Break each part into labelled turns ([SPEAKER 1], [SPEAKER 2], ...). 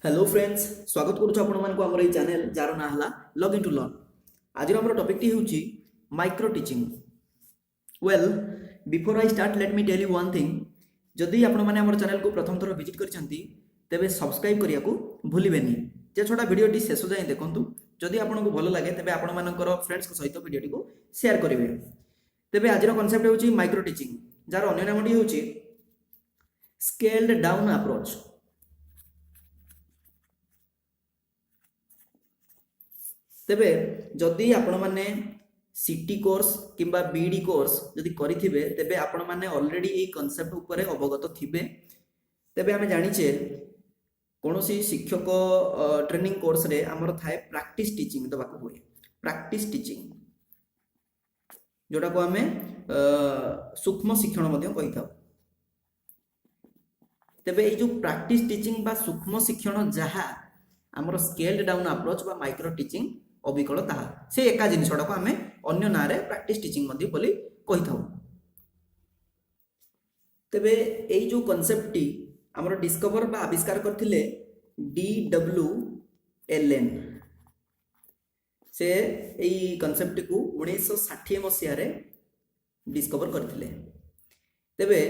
[SPEAKER 1] Hello friends, ସ୍ୱାଗତ କରୁଛୁ ଆପଣମାନଙ୍କୁ ଆମର ଏଇ ଚ୍ୟାନେଲ୍, ଯାହାର ନାଁ ହେଲା ଲଗ୍ ଇନ୍ ଟୁ ଲର୍ନ। ଆଜିର ଆମର ଟପିକ୍ଟି ହେଉଛି micro teaching. Well, before I start, let me tell you one thing. ଯଦି ଆପଣମାନେ ଆମର ଚ୍ୟାନେଲ୍କୁ ପ୍ରଥମ ଥର ଭିଜିଟ୍ କରିଛନ୍ତି, ତେବେ ସବସ୍କ୍ରାଇବ୍ କରିବାକୁ ଭୁଲିବେନି। ଯେ ଛଡ଼ା ଭିଡ଼ିଓଟି ଶେଷ ଯାଏଁ ଦେଖନ୍ତୁ। ଯଦି ଆପଣଙ୍କୁ ଭଲ ଲାଗେ, ତେବେ ଆପଣମାନଙ୍କର ଫ୍ରେଣ୍ଡସ୍ଙ୍କ ସହିତ ଭିଡ଼ିଓଟିକୁ ସେୟାର କରିବେ। ତେବେ ଆଜିର କନସେପ୍ଟ ହେଉଛି ମାଇକ୍ରୋ ଟିଚିଂ, ଯାହାର ଅନ୍ୟ ନାମଟି ହେଉଛି ସ୍କେଲ୍ଡ ଡାଉନ୍ ଆପ୍ରୋଚ୍। ତେବେ ଯଦି ଆପଣମାନେ ସିଟି କୋର୍ସ କିମ୍ବା ବିଇଡି କୋର୍ସ ଯଦି କରିଥିବେ, ତେବେ ଆପଣମାନେ ଅଲରେଡ଼ି ଏଇ କନସେପ୍ଟ ଉପରେ ଅବଗତ ଥିବେ। ତେବେ ଆମେ ଜାଣିଛେ, କୌଣସି ଶିକ୍ଷକ ଟ୍ରେନିଂ କୋର୍ସରେ ଆମର ଥାଏ ପ୍ରାକ୍ଟିସ୍ ଟିଚିଂ ଦେବାକୁ ହୁଏ। ପ୍ରାକ୍ଟିସ୍ ଟିଚିଂ, ଯେଉଁଟାକୁ ଆମେ ସୂକ୍ଷ୍ମ ଶିକ୍ଷଣ ମଧ୍ୟ କହିଥାଉ। ତେବେ ଏଇ ଯେଉଁ ପ୍ରାକ୍ଟିସ୍ ଟିଚିଂ ବା ସୂକ୍ଷ୍ମ ଶିକ୍ଷଣ ଯାହା, ଆମର ସ୍କେଲ୍ଡ ଡାଉନ୍ ଆପ୍ରୋଚ୍ ବା ମାଇକ୍ରୋ ଟିଚିଂ ଅବିକଳ ତାହା। ସେ ଏକା ଜିନିଷଟାକୁ ଆମେ ଅନ୍ୟ ନାଁରେ ପ୍ରାକ୍ଟିସ୍ ଟିଚିଂ ମଧ୍ୟ ବୋଲି କହିଥାଉ। ତେବେ ଏଇ ଯେଉଁ କନସେପ୍ଟଟି ଆମର ଡିସ୍କଭର ବା ଆବିଷ୍କାର କରିଥିଲେ ଡି ଡବ୍ଲ୍ୟୁ ଏଲ୍ ଏନ୍। ସେ ଏଇ କନସେପ୍ଟଟିକୁ 1960 ମସିହାରେ ଡିସ୍କଭର କରିଥିଲେ। ତେବେ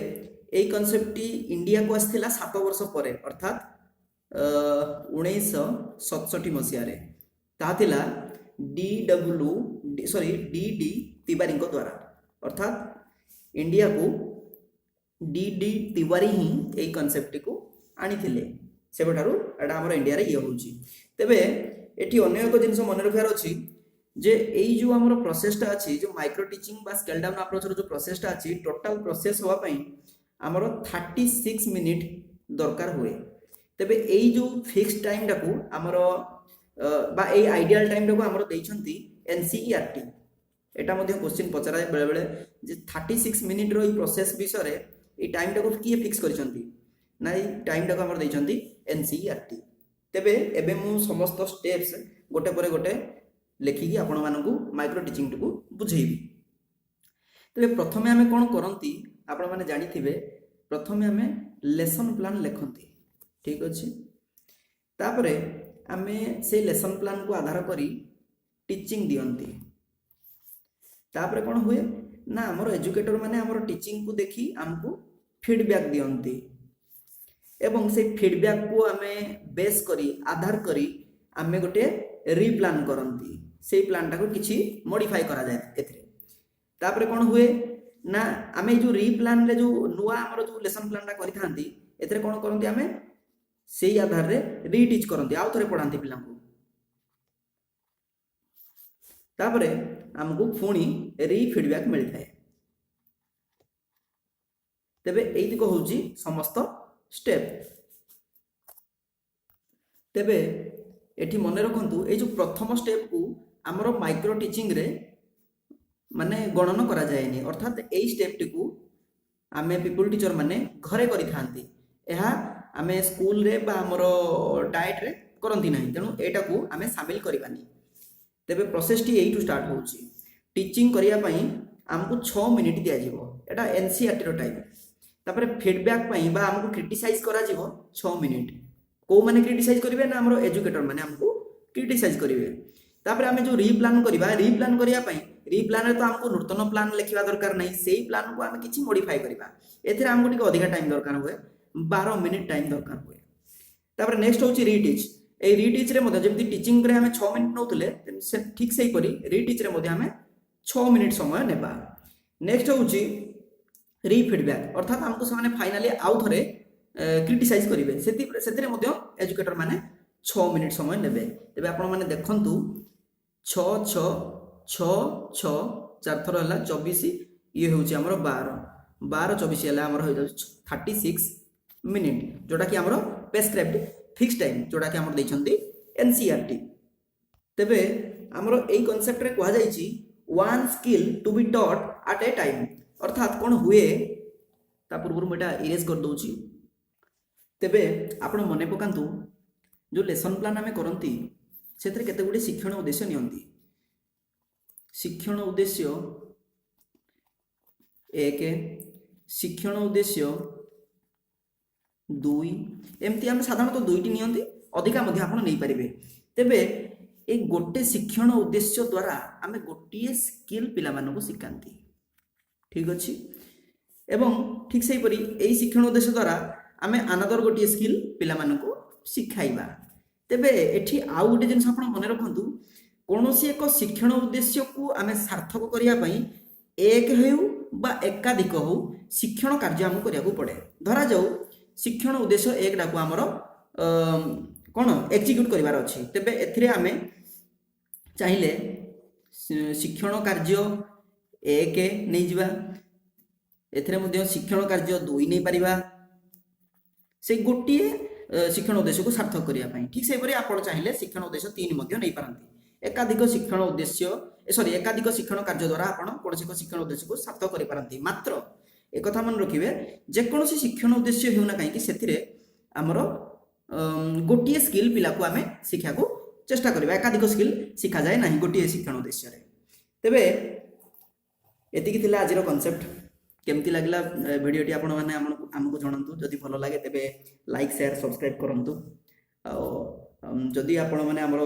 [SPEAKER 1] ଏଇ କନସେପ୍ଟଟି ଇଣ୍ଡିଆକୁ ଆସିଥିଲା 7 ବର୍ଷ ପରେ, ଅର୍ଥାତ୍ 1967 ମସିହାରେ। ତାହା ଥିଲା ଡି ଡବ୍ଲ୍ୟୁ ସରି ଡି ଡି ତିୱାରୀଙ୍କ ଦ୍ୱାରା। ଅର୍ଥାତ୍ ଇଣ୍ଡିଆକୁ ଡି ଡି ତିୱାରୀ ହିଁ ଏଇ କନସେପ୍ଟଟିକୁ ଆଣିଥିଲେ। ସେବେଠାରୁ ଏଇଟା ଆମର ଇଣ୍ଡିଆରେ ଇଏ ହେଉଛି। ତେବେ ଏଠି ଅନ୍ୟ ଏକ ଜିନିଷ ମନେ ରଖିବାର ଅଛି ଯେ ଏଇ ଯେଉଁ ଆମର ପ୍ରୋସେସଟା ଅଛି, ଯେଉଁ ମାଇକ୍ରୋ ଟିଚିଂ ବା ସ୍କେଲ୍ ଡାଉନ୍ ଆପ୍ରୋଚର ଯେଉଁ ପ୍ରୋସେସଟା ଅଛି, ଟୋଟାଲ ପ୍ରୋସେସ ହେବା ପାଇଁ ଆମର 36 ମିନିଟ୍ ଦରକାର ହୁଏ। ତେବେ ଏଇ ଯେଉଁ ଫିକ୍ସ ଟାଇମ୍ଟାକୁ ଆମର ବା ଏଇ ଆଇଡ଼ିଆଲ ଟାଇମ୍ଟାକୁ ଆମର ଦେଇଛନ୍ତି ଏନ୍ ସି ଇ ଆର୍ ଟି। ଏଇଟା ମଧ୍ୟ କୋଶ୍ଚିନ୍ ପଚରାଏ ବେଳେବେଳେ ଯେ 36 ମିନିଟ୍ର ଏଇ ପ୍ରୋସେସ୍ ବିଷୟରେ ଏଇ ଟାଇମ୍ଟାକୁ କିଏ ଫିକ୍ସ କରିଛନ୍ତି ନା, ଏଇ ଟାଇମ୍ଟାକୁ ଆମର ଦେଇଛନ୍ତି ଏନ୍ ସି ଇ ଆର୍ ଟି। ତେବେ ଏବେ ମୁଁ ସମସ୍ତ ଷ୍ଟେପ୍ସ ଗୋଟେ ପରେ ଗୋଟେ ଲେଖିକି ଆପଣମାନଙ୍କୁ ମାଇକ୍ରୋ ଟିଚିଂଟିକୁ ବୁଝେଇବି। ତେବେ ପ୍ରଥମେ ଆମେ କ'ଣ କରନ୍ତି, ଆପଣମାନେ ଜାଣିଥିବେ, ପ୍ରଥମେ ଆମେ ଲେସନ୍ ପ୍ଲାନ୍ ଲେଖନ୍ତି। ଠିକ୍ ଅଛି। ତାପରେ ଆମେ ସେଇ ଲେସନ୍ ପ୍ଲାନ୍କୁ ଆଧାର କରି ଟିଚିଂ ଦିଅନ୍ତି। ତାପରେ କ'ଣ ହୁଏ ନା, ଆମର ଏଜୁକେଟର ମାନେ ଆମର ଟିଚିଂକୁ ଦେଖି ଆମକୁ ଫିଡ଼ବ୍ୟାକ୍ ଦିଅନ୍ତି ଏବଂ ସେଇ ଫିଡ଼ବ୍ୟାକ୍କୁ ଆମେ ବେସ୍ କରି, ଆଧାର କରି ଆମେ ଗୋଟେ ରିପ୍ଲାନ୍ କରନ୍ତି। ସେଇ ପ୍ଲାନ୍ଟାକୁ କିଛି ମଡ଼ିଫାଏ କରାଯାଏ ଏଥିରେ। ତାପରେ କ'ଣ ହୁଏ ନା, ଆମେ ଏଇ ଯେଉଁ ରିପ୍ଲାନ୍ରେ ଯେଉଁ ନୂଆ ଆମର ଯେଉଁ ଲେସନ୍ ପ୍ଲାନ୍ଟା କରିଥାନ୍ତି, ଏଥିରେ କ'ଣ କରନ୍ତି, ଆମେ ସେଇ ଆଧାରରେ ରିଟିଚ୍ କରନ୍ତି, ଆଉ ଥରେ ପଢ଼ାନ୍ତି ପିଲାଙ୍କୁ। ତାପରେ ଆମକୁ ପୁଣି ରି ଫିଡ଼ବ୍ୟାକ୍ ମିଳିଥାଏ। ତେବେ ଏଇତିକ ହେଉଛି ସମସ୍ତ ଷ୍ଟେପ୍। ତେବେ ଏଠି ମନେ ରଖନ୍ତୁ, ଏଇ ଯେଉଁ ପ୍ରଥମ ଷ୍ଟେପ୍କୁ ଆମର ମାଇକ୍ରୋ ଟିଚିଂରେ ମାନେ ଗଣନ କରାଯାଏନି। ଅର୍ଥାତ୍ ଏଇ ଷ୍ଟେପ୍ଟିକୁ ଆମେ ପିପୁଲ୍ ଟିଚର ମାନେ ଘରେ କରିଥାନ୍ତି। ଏହା ଆମେ ସ୍କୁଲରେ ବା ଆମର ଡାଏଟ୍ରେ କରନ୍ତି ନାହିଁ। ତେଣୁ ଏଇଟାକୁ ଆମେ ସାମିଲ କରିବାନି। ତେବେ ପ୍ରୋସେସଟି ଏଇଠୁ ଷ୍ଟାର୍ଟ ହେଉଛି। ଟିଚିଂ କରିବା ପାଇଁ ଆମକୁ 6 ମିନିଟ୍ ଦିଆଯିବ। ଏଇଟା ଏନ୍ ସି ଆର୍ ଟିର ଟାଇମ୍। ତାପରେ ଫିଡ଼ବ୍ୟାକ୍ ପାଇଁ ବା ଆମକୁ କ୍ରିଟିସାଇଜ୍ କରାଯିବ 6 ମିନିଟ୍। କେଉଁମାନେ କ୍ରିଟିସାଇଜ୍ କରିବେ ନା, ଆମର ଏଜୁକେଟର ମାନେ ଆମକୁ କ୍ରିଟିସାଇଜ୍ କରିବେ। ତାପରେ ଆମେ ଯେଉଁ ରିପ୍ଲାନ୍ କରିବା, ରିପ୍ଲାନ୍ କରିବା ପାଇଁ, ରିପ୍ଲାନ୍ରେ ତ ଆମକୁ ନୂତନ ପ୍ଲାନ୍ ଲେଖିବା ଦରକାର ନାହିଁ। ସେଇ ପ୍ଲାନ୍କୁ ଆମେ କିଛି ମଡ଼ିଫାଏ କରିବା। ଏଥିରେ ଆମକୁ ଟିକେ ଅଧିକା ଟାଇମ୍ ଦରକାର ହୁଏ, 12 ମିନିଟ୍ ଟାଇମ୍ ଦରକାର ହୁଏ। ତାପରେ ନେକ୍ସଟ ହେଉଛି ରିଟିଚ୍। ଏଇ ରିଟିଚ୍ରେ ମଧ୍ୟ ଯେମିତି ଟିଚିଂରେ ଆମେ 6 ମିନିଟ୍ ନେଉଥିଲେ, ସେ ଠିକ୍ ସେହିପରି ରିଟିଚ୍ରେ ମଧ୍ୟ ଆମେ 6 ମିନିଟ୍ ସମୟ ନେବା। ନେକ୍ସଟ ହେଉଛି ରି ଫିଡ଼ବ୍ୟାକ୍। ଅର୍ଥାତ୍ ଆମକୁ ସେମାନେ ଫାଇନାଲି ଆଉ ଥରେ କ୍ରିଟିସାଇଜ୍ କରିବେ। ସେଥିରେ ମଧ୍ୟ ଏଜୁକେଟର ମାନେ 6 ମିନିଟ୍ ସମୟ ନେବେ। ତେବେ ଆପଣମାନେ ଦେଖନ୍ତୁ, 6, 6, 6, 6, ଚାରି ଥର ହେଲା 24। ଇଏ ହେଉଛି ଆମର 12, 12, 24 ହେଲା ଆମର ହୋଇଯାଉଛି 36 ମିନିଟ୍, ଯେଉଁଟାକି ଆମର ପ୍ରେସକ୍ରାଇବ୍ଡ ଫିକ୍ସ ଟାଇମ୍, ଯେଉଁଟାକି ଆମର ଦେଇଛନ୍ତି ଏନ୍ ସି ଆର୍ ଟି। ତେବେ ଆମର ଏଇ କନସେପ୍ଟରେ କୁହାଯାଇଛି, one skill to be taught at a time। ଅର୍ଥାତ୍ କ'ଣ ହୁଏ, ତା ପୂର୍ବରୁ ମୁଁ ଏଇଟା ଇରେଜ୍ କରିଦେଉଛି। ତେବେ ଆପଣ ମନେ ପକାନ୍ତୁ, ଯେଉଁ ଲେସନ୍ ପ୍ଲାନ୍ ଆମେ କରନ୍ତି, ସେଥିରେ କେତେ ଗୁଡ଼ିଏ ଶିକ୍ଷଣ ଉଦ୍ଦେଶ୍ୟ ନିଅନ୍ତି। ଶିକ୍ଷଣ ଉଦ୍ଦେଶ୍ୟ 1, ଶିକ୍ଷଣ ଉଦ୍ଦେଶ୍ୟ ଦୁଇ, ଏମିତି ଆମେ ସାଧାରଣତଃ ଦୁଇଟି ନିଅନ୍ତି, ଅଧିକା ମଧ୍ୟ ଆପଣ ନେଇପାରିବେ। ତେବେ ଏଇ ଗୋଟେ ଶିକ୍ଷଣ ଉଦ୍ଦେଶ୍ୟ ଦ୍ୱାରା ଆମେ ଗୋଟିଏ ସ୍କିଲ୍ ପିଲାମାନଙ୍କୁ ଶିଖାନ୍ତି, ଠିକ୍ ଅଛି? ଏବଂ ଠିକ୍ ସେହିପରି ଏଇ ଶିକ୍ଷଣ ଉଦ୍ଦେଶ୍ୟ ଦ୍ୱାରା ଆମେ ଆନଦର ଗୋଟିଏ ସ୍କିଲ୍ ପିଲାମାନଙ୍କୁ ଶିଖାଇବା। ତେବେ ଏଠି ଆଉ ଗୋଟେ ଜିନିଷ ଆପଣ ମନେ ରଖନ୍ତୁ, କୌଣସି ଏକ ଶିକ୍ଷଣ ଉଦ୍ଦେଶ୍ୟକୁ ଆମେ ସାର୍ଥକ କରିବା ପାଇଁ ଏକ ହେଉ ବା ଏକାଧିକ ହେଉ, ଶିକ୍ଷଣ କାର୍ଯ୍ୟ ଆମକୁ କରିବାକୁ ପଡ଼େ। ଧରାଯାଉ ଶିକ୍ଷଣ ଉଦ୍ଦେଶ୍ୟ ଏକଟାକୁ ଆମର କ'ଣ ଏକ୍ଜିକ୍ୟୁଟ୍ କରିବାର ଅଛି। ତେବେ ଏଥିରେ ଆମେ ଚାହିଁଲେ ଶିକ୍ଷଣ କାର୍ଯ୍ୟ ଏକ ନେଇଯିବା, ଏଥିରେ ମଧ୍ୟ ଶିକ୍ଷଣ କାର୍ଯ୍ୟ ଦୁଇ ନେଇପାରିବା, ସେଇ ଗୋଟିଏ ଶିକ୍ଷଣ ଉଦ୍ଦେଶ୍ୟକୁ ସାର୍ଥକ କରିବା ପାଇଁ। ଠିକ୍ ସେହିପରି ଆପଣ ଚାହିଁଲେ ଶିକ୍ଷଣ ଉଦ୍ଦେଶ୍ୟ ତିନି ମଧ୍ୟ ନେଇପାରନ୍ତି। ଏକାଧିକ ଶିକ୍ଷଣ ଉଦ୍ଦେଶ୍ୟ, ସରି, ଏକାଧିକ ଶିକ୍ଷଣ କାର୍ଯ୍ୟ ଦ୍ୱାରା ଆପଣ କୌଣସି ଏକ ଶିକ୍ଷଣ ଉଦ୍ଦେଶ୍ୟକୁ ସାର୍ଥକ କରିପାରନ୍ତି। ମାତ୍ର ଏକଥା ମନେ ରଖିବେ, ଯେକୌଣସି ଶିକ୍ଷଣ ଉଦ୍ଦେଶ୍ୟ ହେଉନା କାହିଁକି, ସେଥିରେ ଆମର ଗୋଟିଏ ସ୍କିଲ୍ ପିଲାକୁ ଆମେ ଶିଖିବାକୁ ଚେଷ୍ଟା କରିବା। ଏକାଧିକ ସ୍କିଲ୍ ଶିଖାଯାଏ ନାହିଁ ଗୋଟିଏ ଶିକ୍ଷଣ ଉଦ୍ଦେଶ୍ୟରେ। ତେବେ ଏତିକି ଥିଲା ଆଜିର କନସେପ୍ଟ। କେମିତି ଲାଗିଲା ଭିଡ଼ିଓଟି, ଆପଣମାନେ ଆମକୁ ଜଣାନ୍ତୁ। ଯଦି ଭଲ ଲାଗେ ତେବେ ଲାଇକ୍, ସେୟାର, ସବସ୍କ୍ରାଇବ୍ କରନ୍ତୁ। ଆଉ ଯଦି ଆପଣମାନେ ଆମର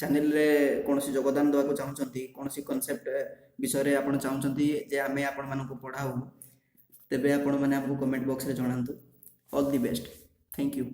[SPEAKER 1] ଚ୍ୟାନେଲରେ କୌଣସି ଯୋଗଦାନ ଦେବାକୁ ଚାହୁଁଛନ୍ତି, କୌଣସି କନସେପ୍ଟ ବିଷୟରେ ଆପଣ ଚାହୁଁଛନ୍ତି ଯେ ଆମେ ଆପଣମାନଙ୍କୁ ପଢ଼ାଉ, ତେବେ ଆପଣମାନେ ଆମକୁ କମେଣ୍ଟ ବକ୍ସରେ ଜଣାନ୍ତୁ। All the best, thank you.